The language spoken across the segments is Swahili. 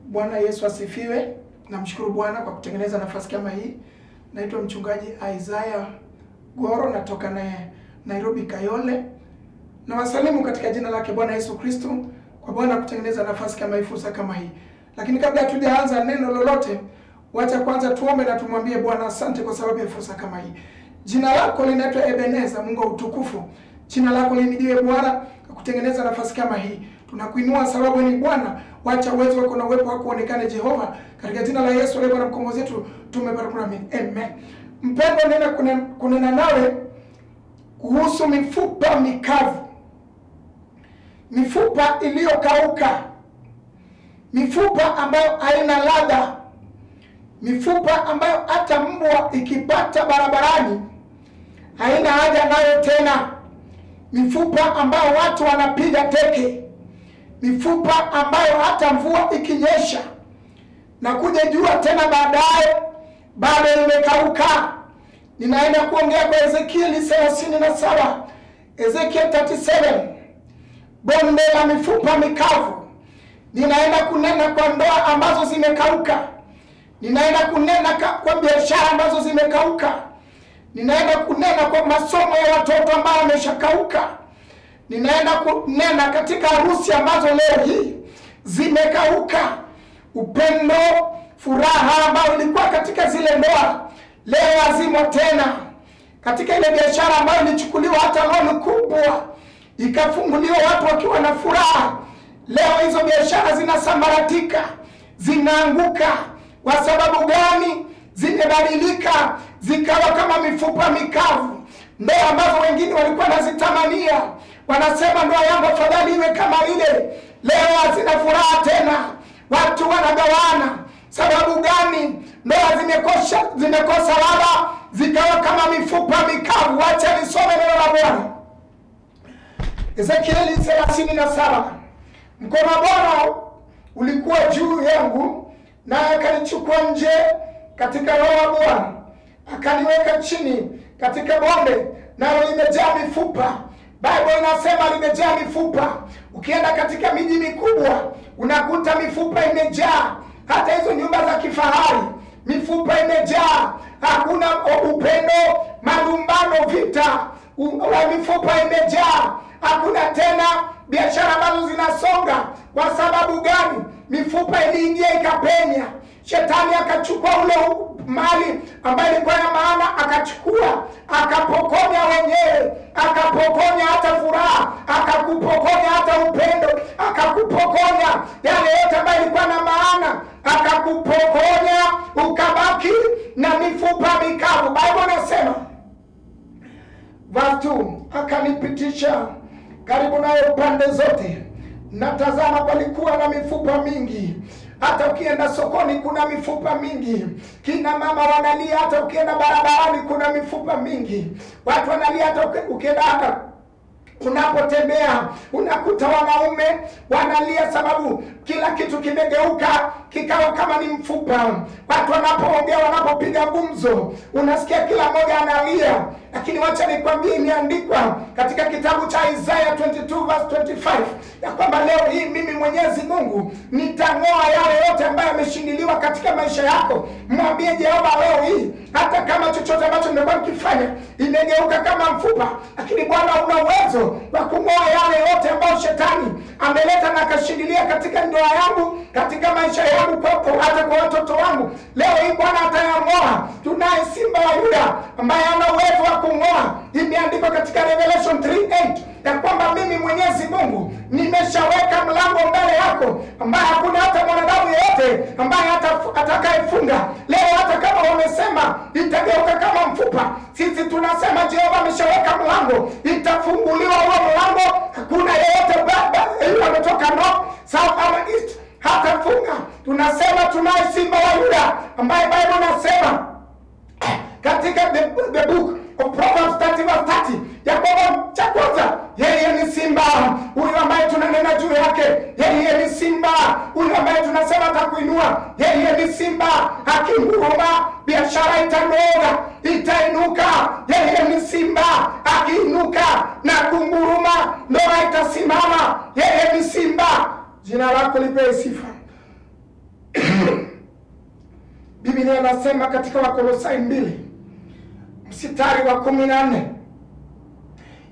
Bwana Yesu asifiwe. Namshukuru Bwana kwa kutengeneza nafasi kama hii. Naitwa mchungaji Isaiah Goro, natoka na Nairobi Kayole. Na wasalimu katika jina lake Bwana Yesu Kristo kwa Bwana kutengeneza nafasi kama hii, fursa kama hii. Lakini kabla hatujaanza neno lolote, wacha kwanza tuombe na tumwambie Bwana asante kwa sababu ya fursa kama hii. Jina lako linaitwa Ebeneza, Mungu wa utukufu. Jina lako lihimidiwe Bwana kwa kutengeneza nafasi kama hii. Tunakuinua sababu ni Bwana. Wacha uwezo wako na uwepo wako uonekane Jehova. Katika jina la Yesu aliye Bwana mkombozi wetu tumepata kuamini. Amen. Mpendwa, nena kunena nawe kuhusu mifupa mikavu. Mifupa iliyokauka. Mifupa ambayo haina ladha. Mifupa ambayo hata mbwa ikipata barabarani haina haja nayo tena. Mifupa ambayo watu wanapiga teke. Mifupa ambayo hata mvua ikinyesha na kuja jua tena baadaye bado imekauka. Ninaenda kuongea kwa Ezekiel 37, Ezekiel 37, bonde la mifupa mikavu. Ninaenda kunena kwa ndoa ambazo zimekauka. Ninaenda kunena kwa biashara ambazo zimekauka. Ninaenda kunena kwa masomo ya watoto ambao wameshakauka. Ninaenda kunena katika harusi ambazo leo hii zimekauka. Upendo, furaha ambayo ilikuwa katika zile ndoa leo hazimo tena. Katika ile biashara ambayo ilichukuliwa hata loan kubwa ikafunguliwa watu wakiwa na furaha, leo hizo biashara zinasambaratika, zinaanguka. Kwa sababu gani? Zimebadilika zikawa kama mifupa mikavu. Ndoa ambazo wengine walikuwa wanazitamania, wanasema ndoa yangu afadhali iwe kama ile, leo hazina furaha tena. Watu wanagawana. Sababu gani? Ndoa zimekosa ladha, zikawa kama mifupa mikavu. Wacha nisome neno la Bwana. Ezekieli 37. Mkono wa Bwana ulikuwa juu yangu, naye akanichukua nje katika roho wa Bwana, akaniweka chini katika bonde, nalo limejaa mifupa. Bible inasema limejaa mifupa. Ukienda katika miji mikubwa unakuta mifupa imejaa. Hata hizo nyumba za kifahari mifupa imejaa. Hakuna upendo, malumbano, vita, mifupa imejaa. Hakuna tena biashara ambazo zinasonga. Kwa sababu gani? Mifupa iliingia ikapenya. Shetani akachukua ule mali ambayo ilikuwa na maana, akachukua, akapokonya wenyewe, akapokonya hata furaha, akakupokonya hata upendo, akakupokonya yale yote ambayo ilikuwa na maana, akakupokonya, ukabaki na mifupa mikavu. Bible inasema verse 2, akanipitisha karibu nayo pande zote, na tazama palikuwa na mifupa mingi. Hata ukienda sokoni kuna mifupa mingi. Kina mama wanalia. Hata ukienda barabarani kuna mifupa mingi. Watu wanalia. Hata ukienda, hata unapotembea unakuta wanaume wanalia, sababu kila kitu kimegeuka kikawa kama ni mfupa. Watu wanapoongea, wanapopiga gumzo, unasikia kila mmoja analia. Lakini wacha nikwambie, imeandikwa katika kitabu cha Isaiah 22 verse 25 ya kwamba leo hii mimi Mwenyezi Mungu nitang'oa yale yote ambayo yameshindiliwa katika maisha yako. Mwambie Jehova leo hii, hata kama chochote ambacho nimekuwa nikifanya imegeuka kama mfupa, lakini Bwana una uwezo wa kung'oa yale yote ambayo shetani ameleta na akashindilia katika ndoa yangu, katika maisha yangu, hata kwa watoto wangu. Leo hii Bwana atayang'oa. Tunaye Simba wa Yuda ambaye ana uwezo wa kung'oa. Imeandikwa katika Revelation 3:8 ya kwamba mimi Mwenyezi Mungu nimeshaweka mlango mbele yako ambaye hakuna hata mwanadamu yeyote ambaye atakayefunga. Leo hata kama wamesema itageuka kama mfupa, sisi tunasema Jehova ameshaweka mlango, itafunguliwa huo mlango. Hakuna yeyote yule ametoka north, south ama east hatafunga. Tunasema tunaye Simba wa Yuda ambaye Bible inasema katika the book of Proverbs 30 verse 30 ya kwamba cha kwanza, yeye ni simba huyu ambaye tunanena juu yake. Yeye ni simba huyu ambaye tunasema atakuinua. Yeye ni simba, akinguruma biashara itanoga, itainuka. Yeye ni simba, akiinuka na kunguruma ndoa itasimama. Yeye ni simba. Jina lako lipewe sifa. Biblia inasema katika Wakolosai 2 mstari wa 14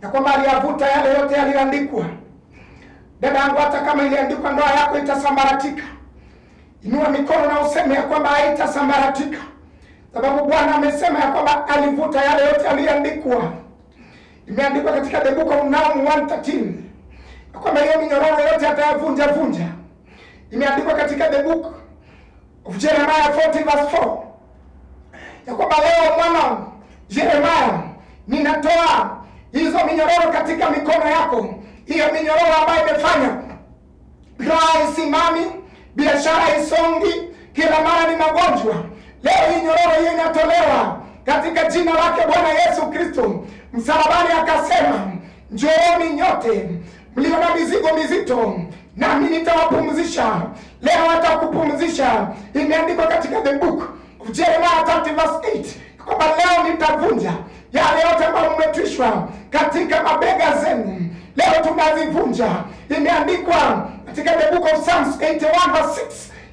ya kwamba aliyavuta yale yote yaliyoandikwa. Dada yangu, hata kama iliandikwa ndoa yako itasambaratika, inua mikono na useme ya kwamba haitasambaratika, sababu Bwana amesema ya kwamba alivuta yale yote yaliyoandikwa. Imeandikwa katika the book of Nahum 1:13 ya kwamba hiyo minyororo yote atayavunja vunja. Imeandikwa katika the book of Jeremiah 40 verse 4 ya kwamba leo mwana Jeremiah, ninatoa hizo minyororo katika mikono yako. Hiyo minyororo ambayo imefanya ndoa isimami, biashara isongi, kila mara ni magonjwa, leo hii nyororo hiyo inatolewa katika jina lake Bwana Yesu Kristo. Msalabani akasema, njooni nyote mlio na mizigo mizito, nami nitawapumzisha. Leo atakupumzisha. Imeandikwa katika the book of Jeremiah 30 verse 8 kwamba leo nitavunja yale yote ambayo mmetwishwa katika mabega zenu, leo tunazivunja. Imeandikwa katika the book of Psalms 81 verse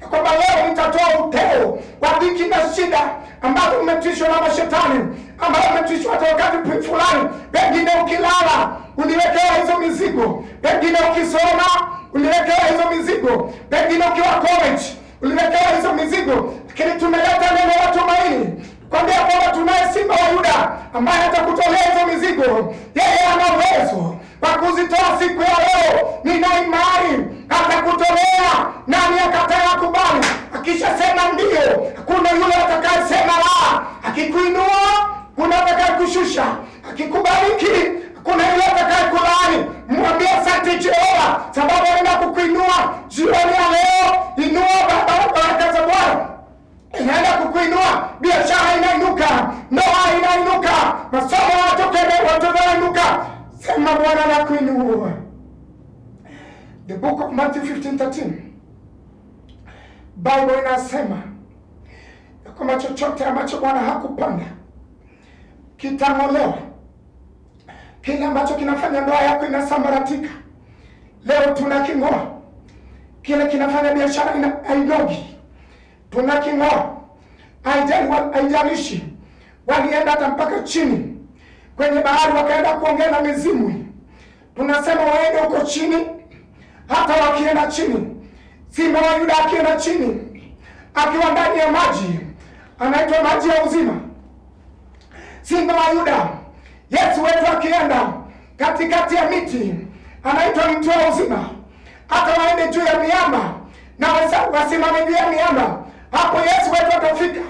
6 kwamba leo nitatoa uteo wa dhiki na shida ambazo mmetwishwa na mashetani, ambao mmetwishwa hata wakati fulani. Pengine ukilala uliwekewa hizo mizigo, pengine ukisoma uliwekewa hizo mizigo, pengine ukiwa college uliwekewa hizo mizigo. Lakini tumeleta neno la tumaini kwambia kwamba tunaye Simba wa Yuda ambaye atakutolea hizo mizigo. Yeye ana uwezo wa kuzitoa siku ya leo. Nina imani atakutolea. Nani akataye kubali? Akishasema ndio, hakuna yule atakayesema la. Akikuinua, kuna atakayekushusha. Akikubariki, kuna yule atakayekulaani. Mwambie asante Jehova, sababu anaenda kukuinua jioni ya leo. Inua baraka za Bwana inaenda kukuinua, biashara inainuka, ndoa inainuka, masomo watoto wanainuka. Sema Bwana anakuinua. The book of Matthew 15:13, Bible inasema kwamba chochote ambacho Bwana hakupanda kitang'olewa. Kile ambacho kinafanya ndoa yako inasambaratika, leo tunaking'oa. Kile kinafanya biashara hainogi, tunaking'oa. Haijalishi walienda hata mpaka chini kwenye bahari wakaenda kuongea na mizimu, tunasema waende huko chini. Hata wakienda chini, Simba wa Yuda akienda chini akiwa ndani ya maji, anaitwa maji ya uzima. Simba wa Yuda, Yesu wetu akienda katikati ya miti, anaitwa mti wa uzima. Hata waende juu ya miamba na wasimame juu ya miamba, hapo Yesu wetu atafika,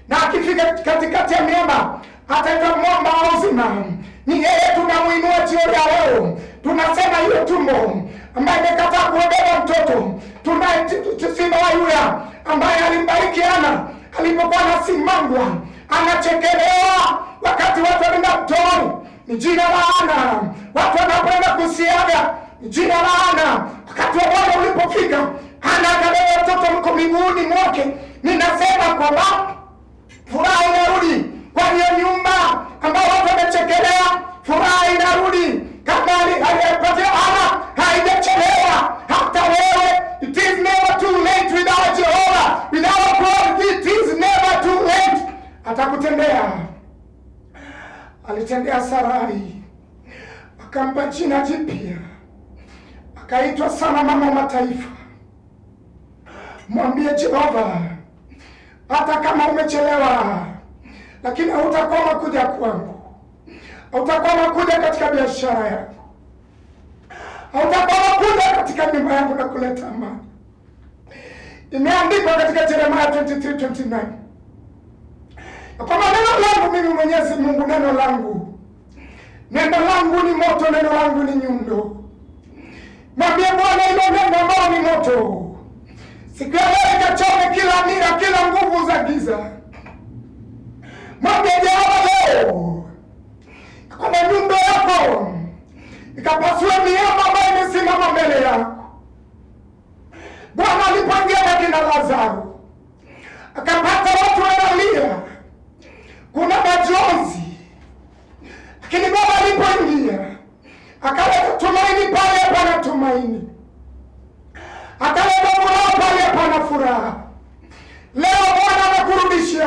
na akifika katikati ya miamba ataitwa mwamba wa uzima. Ni yeye tunamuinua jioni ya leo. Tunasema hiyo tumbo ambaye imekataa kubeba mtoto, tunaye Simba wa Yuda ambaye alimbariki Ana alipokuwa anasimangwa, anachekelewa wakati watu wanaenda mtoni, ni jina la Ana. Watu wanapoenda kusiaga, ni jina la Ana. Wakati wa Bwana ulipofika, Ana akabeba mtoto mko miguuni mwake. Ninasema kwamba furaha inarudi kwa hiyo nyumba ambao watu wamechekelea, furaha inarudi. Kama alipatia Ana, haijachelewa hata wewe. It is never too late with our Jehovah, with our God. It is never too late. Atakutendea. Alitendea Sarai, akampa jina jipya, akaitwa sana mama mataifa. Mwambie Jehova, hata kama umechelewa, lakini hautakoma kuja kwangu, hautakoma kuja katika biashara yangu, hautakoma kuja katika nyumba yangu na kuleta amani. Imeandikwa katika Jeremiah 23:29 kwa neno langu mimi Mwenyezi Mungu, neno langu, neno langu ni moto, neno langu ni nyundo. Mwambie Bwana hilo neno ambalo ni moto, siku ya leo ikachome kila nira, kila nguvu za giza. Mwambie Jehova leo kwamba nyundo yako ikapasue miamba ambayo imesimama mbele yako. Bwana alipoingia na kina Lazaro akapata watu wanalia, kuna majonzi, lakini Baba alipoingia akaleta tumaini pale hapana tumaini, akaleta furaha pale hapana furaha. Leo Bwana anakurudishia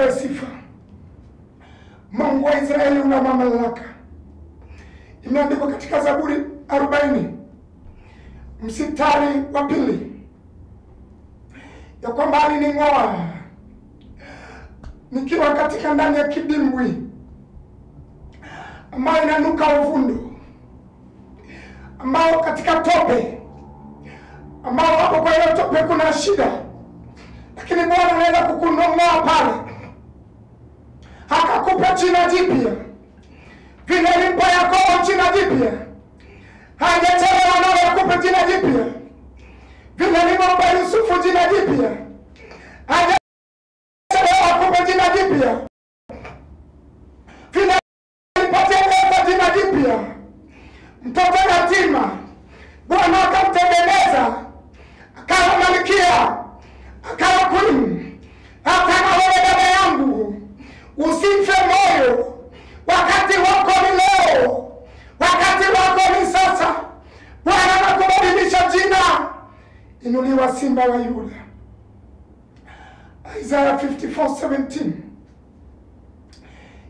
Upewe sifa. Mungu wa Israeli una mamlaka. Imeandikwa katika Zaburi 40 mstari wa 2 ya kwamba alining'oa nikiwa katika ndani ya kidimbwi ambayo inanuka uvundo, ambao katika tope, ambao hapo kwa hiyo tope kuna shida, lakini Bwana anaweza kukunong'oa pale akakupa jina jipya. Vile alimpa Yakobo jina jipya, hajachelewa nawe akupe jina jipya. Vile alimpa Yusufu jina jipya, hajachelewa akupe jina jipya. Vile alimpatia Eva jina jipya, mtoto yatima, Bwana akamtengeneza akawa malkia, akawa queen. Hata na wewe dada yangu, usife moyo. Wakati wako ni leo, wakati wako ni sasa. Bwana anakubadilisha jina. Inuliwa simba wa Yuda. Isaiah 54:17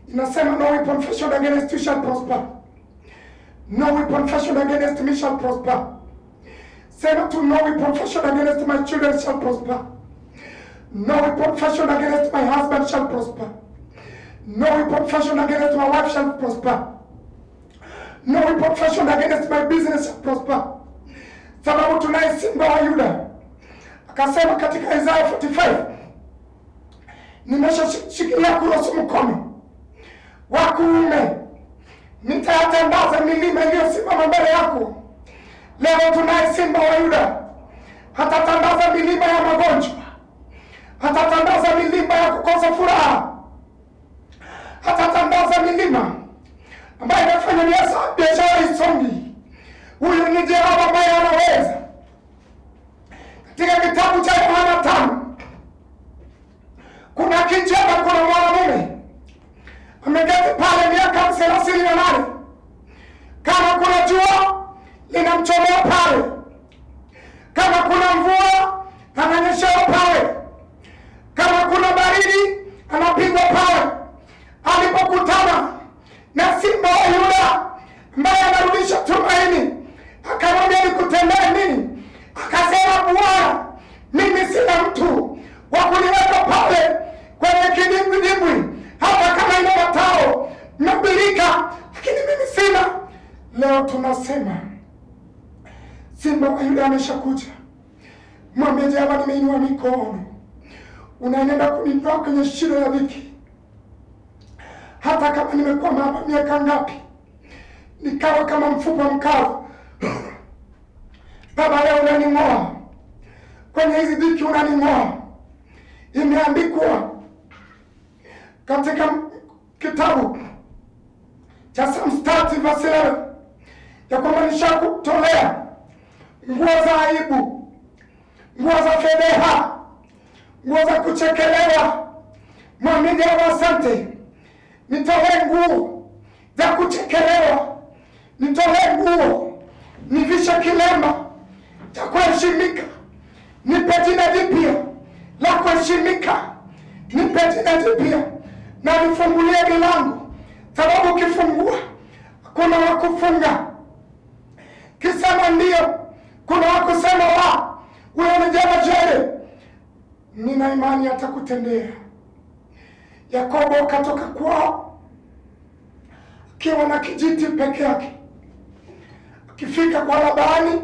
inasema, no weapon fashioned against you shall prosper. No weapon fashioned against me shall prosper. Sema tu, no weapon fashioned against my children shall prosper. No weapon fashioned against my husband shall prosper. No weapon fashioned against my wife shall prosper. No weapon fashioned against my business shall prosper. Sababu tunaye simba wa Yuda. Akasema katika Isaiah 45, nimeshashikilia kuruhusu mkono wa kuume, nitayatandaza milima iliyosimama mbele yako. Leo tunaye simba wa Yuda. Hatatandaza milima ya magonjwa, hatatandaza milima ya kukosa furaha, hatatandaza milima ambayo inafanya biashara isongi. Huyu ni Jehova ambaye anaweza. Katika kitabu cha Yohana 5 kuna kijana, kuna mwanamume ameketi pale miaka 38. Kama kuna jua linamchomea pale, kama kuna mvua ananyeshewa pale, kama kuna baridi anapigwa pale. Alipokutana na simba wa Yuda ambaye anarudisha tumaini, akamwambia nikutendee nini? Akasema, Bwana, mimi sina mtu wa kuniweka pale kwenye kidimbwi, hata kama ina matao na birika, lakini mimi sina. Leo tunasema simba wa Yuda ameshakuja. Mwambie Jehova, nimeinua mikono, unaenda kunitoa kwenye shida ya dhiki. Hata kama nimekwama hapa miaka ngapi, nikawa kama mfupa mkavu, Baba, leo unaning'oa kwenye hizi dhiki, unaning'oa. Imeandikwa katika kitabu cha Psalm 30 verse 11 ya kwamba nishakutolea nguo za aibu, nguo za fedheha, nguo za kuchekelewa. Mwambie Jehova asante. Nitolee nguo za kuchekelewa, nitolee nguo, nivishe kilemba cha kuheshimika, nipe jina jipya la kuheshimika, nipe jina jipya na nifungulie milango, sababu ukifungua kuna wa kufunga, kisema ndio kuna wa kusema la. Huyo ni Jehova Jireh. Nina imani atakutendea. Yakobo katoka kwao akiwa na kijiti peke yake. Akifika kwa Labani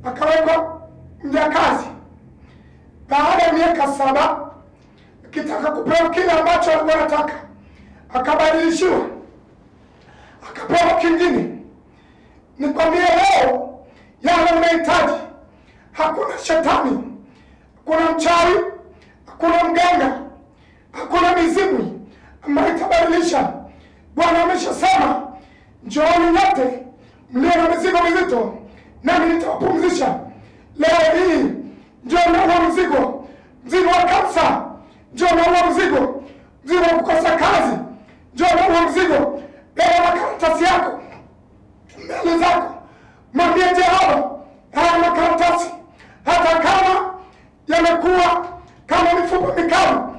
akawekwa mjakazi. Baada ya miaka 7 akitaka kupewa kile ambacho alikuwa anataka, akabadilishiwa, akapewa kingine. Nikwambie leo, yale unahitaji, hakuna shetani, hakuna mchawi, hakuna mganga, hakuna mizimu ambayo itabadilisha. Bwana ameshasema, njooni nyote mlio na mizigo mizito, nami nitawapumzisha. Leo hii njoo na huo mzigo, mzigo wa kansa, njoo na huo mzigo, mzigo wa kukosa kazi, njoo na huo mzigo. Beba makaratasi yako mbele zako, mwambie Jehova, haya makaratasi hata kama yamekuwa kama mifupa mikavu,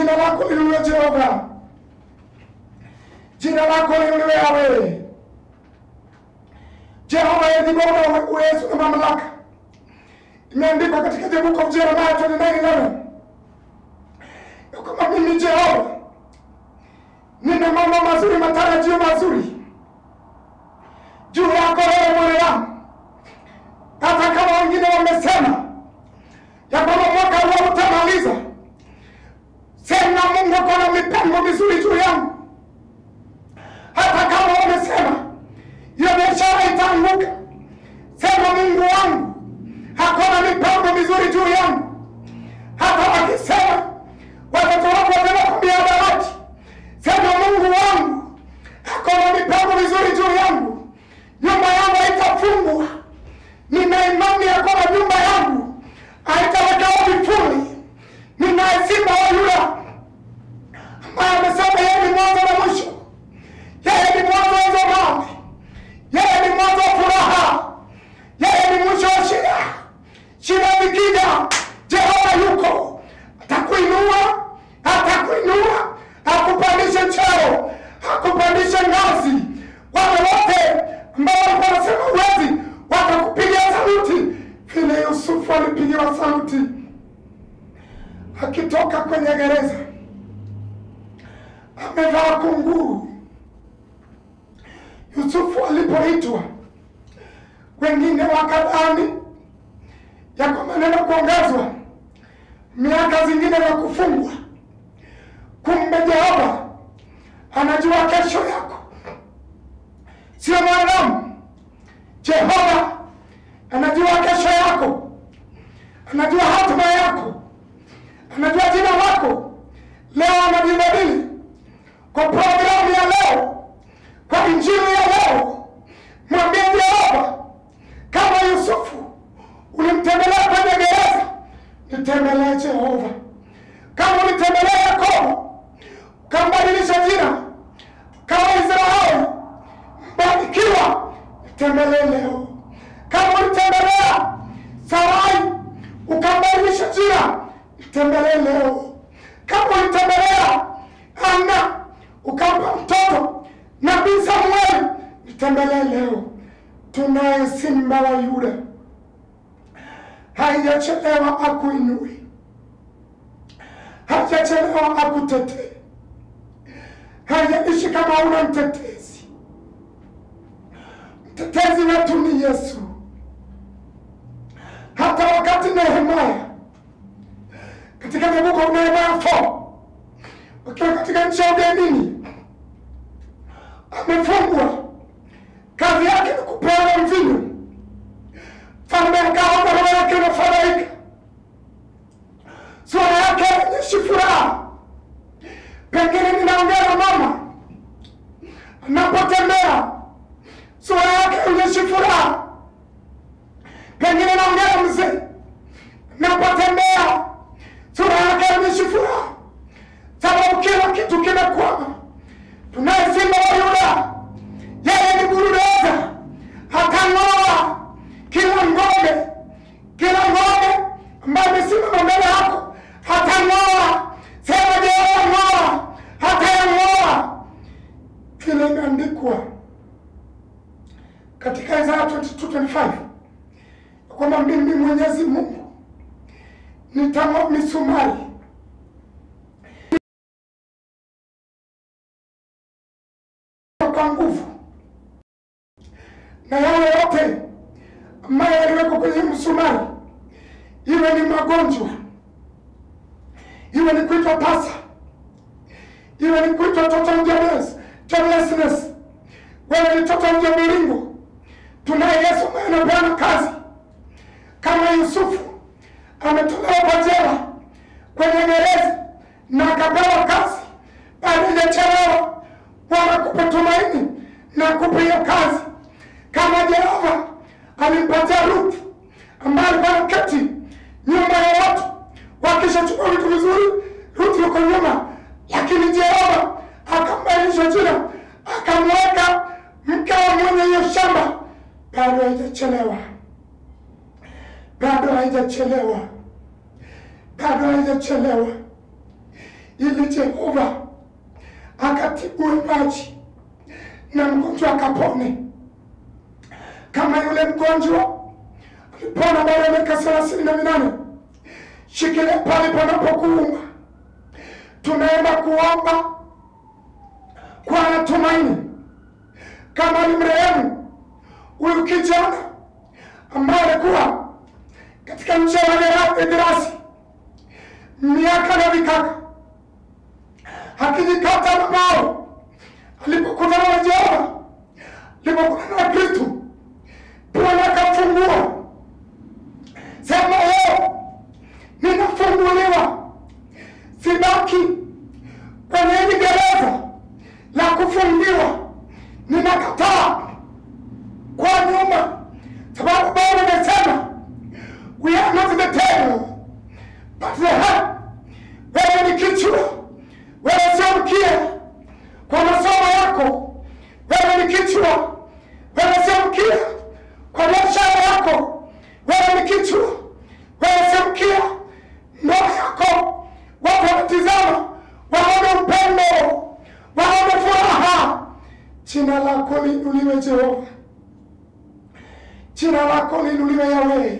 Jina lako liinuliwe Jehova. Jina lako liinuliwe Yahweh. Jehova yeye uwezo na mamlaka. Imeandikwa katika the book of Jeremiah 29:11. Kama mimi Jehova nina mambo mazuri, matarajio mazuri juu yako wewe mwanadamu. Hata kama wengine wamesema ya kwamba mwaka huu utamaliza, sema Mungu ako na mipango mizuri juu yangu. Hata kama wamesema hiyo biashara itaanguka, sema Mungu wangu hakuna mipango mizuri juu yangu. Hata wakisema watoto wako wataenda kwa mihadarati, sema Mungu wangu hakuna mipango mizuri juu yangu. Nyumba yangu haitafungwa. Nina imani ya kwamba nyumba yangu haitawekewa vifuli. Nina simba wa Yuda ambaye amesema yeye ni mwanzo na mwisho. Yeye ni mwanzo wa zamani. Yeye ni mwanzo wa furaha. Yeye ni mwisho wa shida. Shida zikija, Jehova yuko. Atakuinua, atakuinua, akupandishe cheo, akupandishe ngazi. Wale wote ambao walikuwa wanasema huwezi, watakupigia saluti vile Yusufu alipigiwa saluti akitoka kwenye gereza amevaa kunguru. Yusufu alipoitwa, wengine wakadhani ya kwamba neno kuongezwa miaka zingine na kufungwa. Kumbe Jehova anajua kesho yako, sio mwanadamu. Jehova anajua kesho yako, anajua hatima yako, anajua jina lako. Leo anajibadili kwa programu ya leo, kwa injili ya leo. Mwambie Jehova, kama Yusufu ulimtembelea kwenye gereza, nitembelee Jehova. Kama ulitembelea Yakobo ukambadilisha jina kama Israeli, mbarikiwa, nitembelee leo. Kama ulitembelea Sarai ukambadilisha jina, nitembelee leo. Kama ulitembelea Ana ukampa mtoto nabii Samueli, nitembelee leo. Tunaye simba wa Yuda, haijachelewa akuinue, haijachelewa akutetee. Haijalishi kama una mtetezi. Mtetezi wetu ni Yesu. Hata wakati Nehemia, katika the book of Nehemiah 4, wakiwa katika nchi ya ugenini, amefungwa, kazi yake ni kupeana mvinyo. Mfalme akaona roho yake inafadhaika, sura yake haionyeshi furaha. Pengine ninaongea na mama anapotembea, sura yake haionyeshi furaha. Pengine naongea na mzee anapotembea, sura yake haionyeshi furaha, sababu kila kitu kimekwama. Tunaye simba wa Yuda, yeye ni burudoza, hatang'oa kila ngome, kila ngome ambayo imesimama mbele yako, hatang'oa. Sema Jehova ng'oa, hatayang'oa. Vile imeandikwa katika Isaya 22:25 kwamba mimi Mwenyezi Mungu nitang'oa misumari kwa nguvu, na yale yote ambayo yaliwekwa kwenye msumari, iwe ni magonjwa, iwe ni kuitwa tasa, iwe ni kuitwa total joblessness, wewe ni total mviringo. Tunaye Yesu ambaye anapeana kazi. Kama Yusufu ametolewa kwa jela kwenye gereza na akapewa kazi, bado hajachelewa. Bwana akupe tumaini na akupe hiyo kazi. Kama Jehova alimpatia Ruth ambaye alikuwa anaketi nyuma ya watu wakishachukua vitu vizuri, Ruth yuko nyuma, lakini Jehova akambadilisha jina, akamweka mke wa mwenye hiyo shamba. Bado haijachelewa, bado haijachelewa, bado haijachelewa. ili Jehova akatibue maji na mgonjwa akapone. Kama yule mgonjwa alipona baada ya miaka 38, shikilia pale panapokuuma. Tunaenda kuomba kwa tumaini. Kama ni mrehemu huyu kijana ambaye alikuwa katika nchi ya Gerasi miaka na mikaka akijikata mabao, alipokutana na Jehova, alipokutana na Kristo, Bwana akafungua. Sema leo ninafunguliwa, sibaki kwenye hili gereza la kufungiwa. Ninakataa kwa nyuma, sababu Bwana amesema we are not the tail but the head. Wewe ni kichwa, wewe sio mkia. Kwa masomo yako wewe ni kichwa, wewe sio mkia. Kwa biashara yako wewe ni kichwa, wewe sio mkia. Ndoa yako watu wanatizama, waone upendo, waone furaha. Jina lako liinuliwe Jehova, jina lako liinuliwe Yahweh.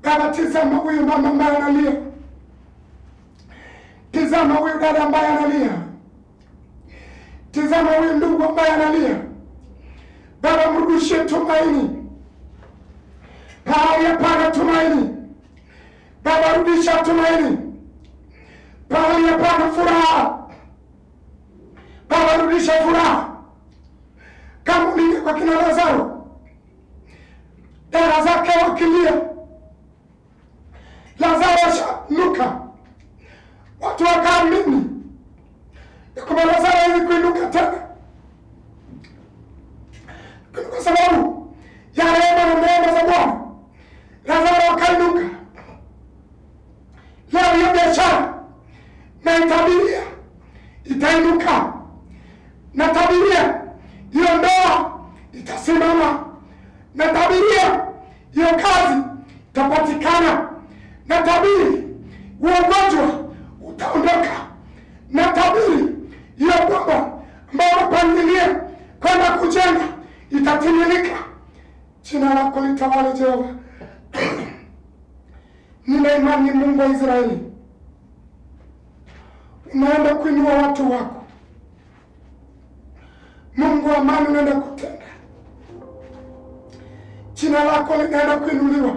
Baba, tizama huyu mama ambaye analia, tizama huyu dada ambaye analia, tizama huyu ndugu ambaye analia. Baba, mrudishie tumaini pahali hapana tumaini. Baba, rudisha tumaini pahali hapana furaha. Baba, rudisha furaha kama ulivyo kwa kina Lazaro, dada zake wakilia, Lazaro ashanuka, watu wakaamini ya kwamba Lazaro hawezi kuinuka tena, kwa sababu ya rehema na neema za Bwana Lazaro akainuka. Leo hiyo biashara na itabiria itainuka, na tabiria hiyo ndoa itasimama, na tabiria hiyo kazi itapatikana, na tabiri huo ugonjwa utaondoka, na tabiri hiyo bomba ambayo unapangilia kwenda kujenga itatimilika. Jina lako litawale Jehova. Nina imani Mungu wa Israeli unaenda kuinua watu wako. Mungu wa amani unaenda kutenda. Jina lako linaenda kuinuliwa.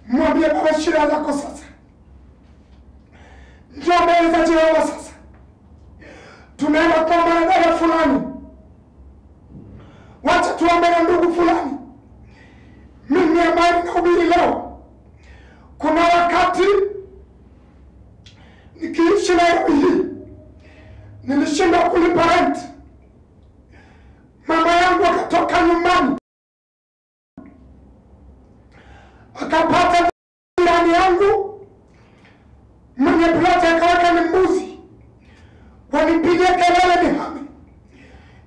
Mwambie Baba shida zako sasa. Njoo mbele za Jehova sasa. Tunaenda kuomba na dada fulani, wacha tuombe na ndugu fulani. Mimi ambaye ninahubiri leo, kuna wakati nikiishi Nairobi hii nilishindwa kulipa rent. Mama yangu akatoka nyumbani akapata jirani yangu mwenye ploti akaweka ni mbuzi, wanipigia kelele nihame.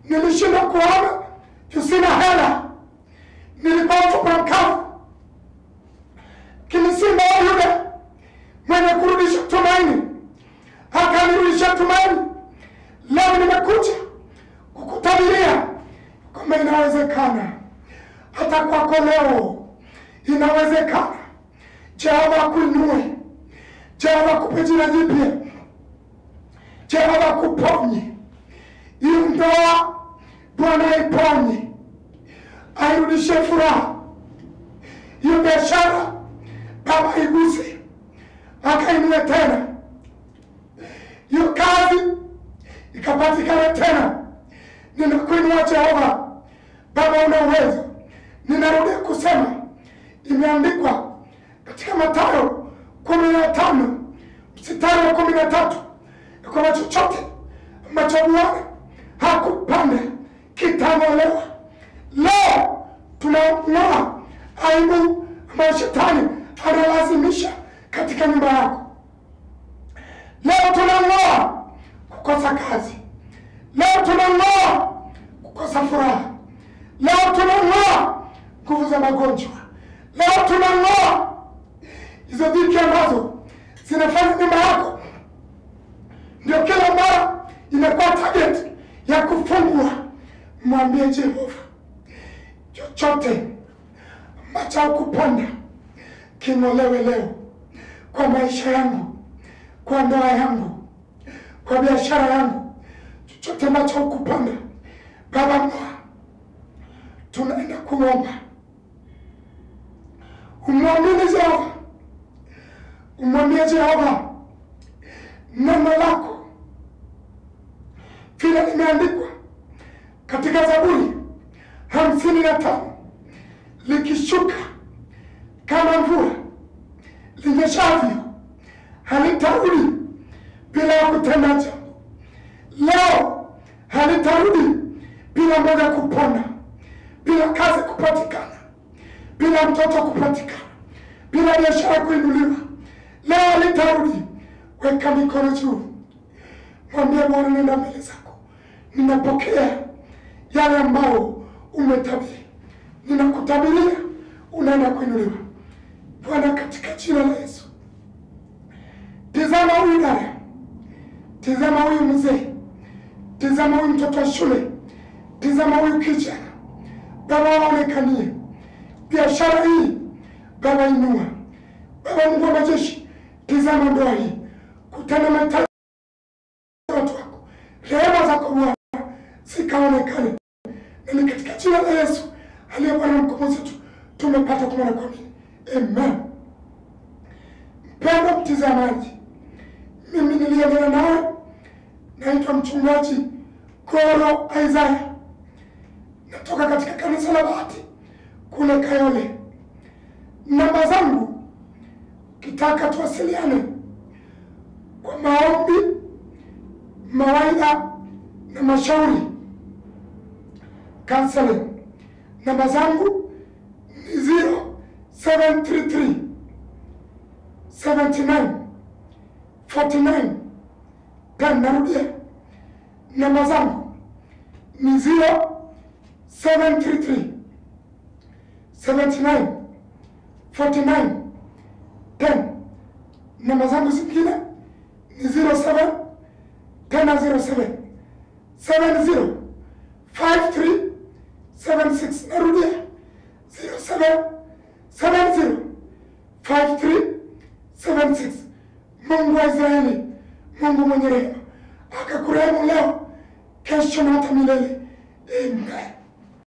Nilishindwa kuhama juu sina hela, nilikuwa mfupa mkavu. Kilisimba wa Yuda mwenye kurudisha tumaini akanirudisha tumaini. Leo nimekuja kukutabiria kwamba inawezekana, hata kwako leo inawezekana. Jehova akuinue, Jehova akupe jina jipya, Jehova akuponye. Hiyo ndoa Bwana aiponye, airudishe furaha. Hiyo biashara Baba iguse, akainue tena. Hiyo kazi ikapatikana tena. Ninakuinua Jehova. Baba una uwezo. Ninarudia kusema, imeandikwa katika Mathayo 15 mstari wa 13 kwamba chochote ambacho Bwana hakupanda kitang'olewa. Leo tunang'oa aibu ambayo shetani analazimisha katika nyumba yako. Leo tunang'oa kukosa kazi. Leo tunang'oa kukosa furaha. Leo tunang'oa nguvu za magonjwa. Leo tunang'oa hizo dhiki ambazo zinafanya nyumba yako Mwambie Jehova, chochote ambacho hukupanda king'olewe leo kwa maisha yangu, kwa ndoa yangu, kwa biashara yangu. Chochote ambacho hukupanda Baba, ng'oa. Tunaenda kuomba. Umwamini Jehova, umwambie Jehova, neno lako vile limeandikwa katika Zaburi 55, likishuka kama mvua linyeshavyo, halitarudi bila kutenda jambo. Leo halitarudi bila mboga kupona, bila kazi kupatikana, bila mtoto kupatikana, bila biashara kuinuliwa. Leo halitarudi. Weka mikono juu, mwambie Bwana, nenda mbele zako, ninapokea yale ambao umetabiri, ninakutabiria unaenda kuinuliwa. Bwana, katika jina la Yesu, tazama huyu dada, tazama huyu mzee, tazama huyu mtoto wa shule, tazama huyu kijana. Baba, waonekanie biashara hii, Baba inua. Baba Mungu wa majeshi, tazama ndoa hii, kutana mahitaji watu wako, rehema zako Bwana zikaonekane. Na ni katika jina la Yesu aliye Bwana mkombozi wetu tumepata kumwona kuamini. Amen. Mpendwa mtazamaji, mimi niliyeongea nawe naitwa Mchungaji Goro Isaiah, natoka katika kanisa la Bahati kule Kayole. Namba zangu kitaka tuwasiliane kwa maombi, mawaidha na mashauri, counseling. Namba zangu ni 0733 79 49 10. Narudia, namba zangu ni 0733 79 49 10. Namba zangu zingine ni 07 tena 07 70 53 76. Narudia, 07 70 53